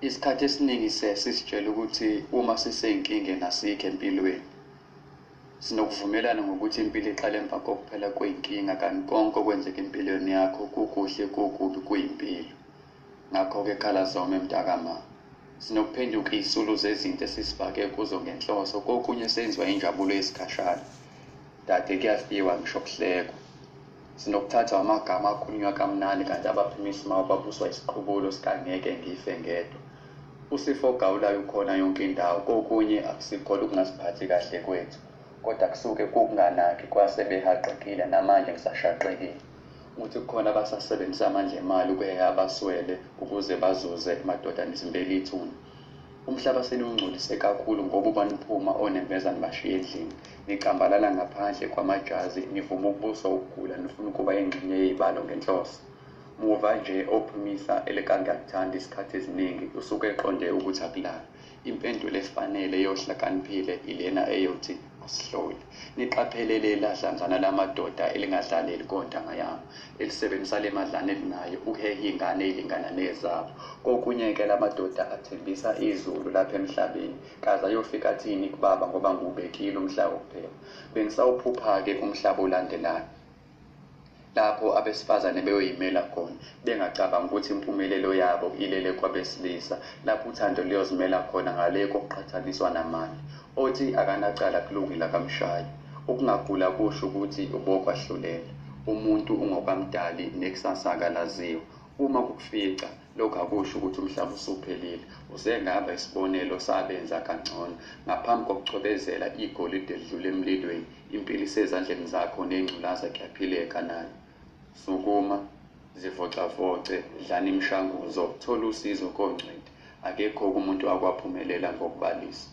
Isikhathi esiningi siye sisitshele ukuthi uma sisey'nkingeni asikho empilweni. Sinokuvumelana ngokuthi impilo iqala emva kokuphela kwey'nkinga kanti konke okwenzeka empilweni yakho kukuhle kukubi kuyimpilo. Ngakho-ke khala zome mntakama. Sinokuphenduka iy'sulu zezinto esizifake kuzo ngenhloso, kokunye senziwa injabulo yesikhashana. Dade kuyafiwa ngisho kuhlekwa. Sinokuthathwa amagama akhulunywa kamnandi kanti abaphimisa uma babuswa isiqubulo sikangeke ngife ngedwa. Usifo ogawulayo ukhona yonke indawo, kokunye akusikhona ukungaziphathi kahle kwethu, kodwa kusuke kukunganaki kwasebehaqekile namanje ngisashaqekile. Ukuthi kukhona abasasebenzisa amandla emali ukuheha abaswele ukuze bazuze madoda nizimbela ithuna. Umhlaba seniwungcolise kakhulu ngoba uma niphuma onembeza nibashiya endlini. Nicambalala ngaphandle kwamajazi, nivuma ukubuswa ukugula, nifuna ukuba ingxenye yey'balo ngenhloso. Muva nje ophimisa elikaNgiyakuthanda isikhathi esiningi usuke eqonde ukuthi akulalwa. Impendulo efanele yohlakaniphile ilena eyothi asihlole. Niqaphele lela dlanzana lamadoda elingadlaleli kontanga yami, elisebenzisa le madlana elinayo ukuheha iy'ngane ey'lingana nezabo. Kokunye-ke la madoda athembisa izulu lapha emhlabeni, kaze ayofika athini kubaba ngoba ngiwubekile umhla wokuphela. Bengisawuphupha-ke umhlaba olandelayo lapho abesifazane beyoyimela khona bengacabangi ukuthi impumelelo yabo ilele kwabesilisa, lapho uthando luyozimela khona ngale kokuqhathaniswa namandla. Othi akanacala kulungile akamshayi. Ukungaguli akusho ukuthi ubokwahlulela. Umuntu ungokwamdali nekusasa akalaziwa. Uma kukufica, lokhu akusho ukuthi umhlaba usuphelile. Usengaba isibonelo sabenza kangcono. Ngaphambi kokucwebezela igolide lidlule emlilweni, impilo isezandleni zakho nengculaza kuyaphileka nayo. Sukuma, zivocavoce, dlana imishanguzo, thola usizo kongcweti. Akekho-ke umuntu akwaphumelela ngokubalisa.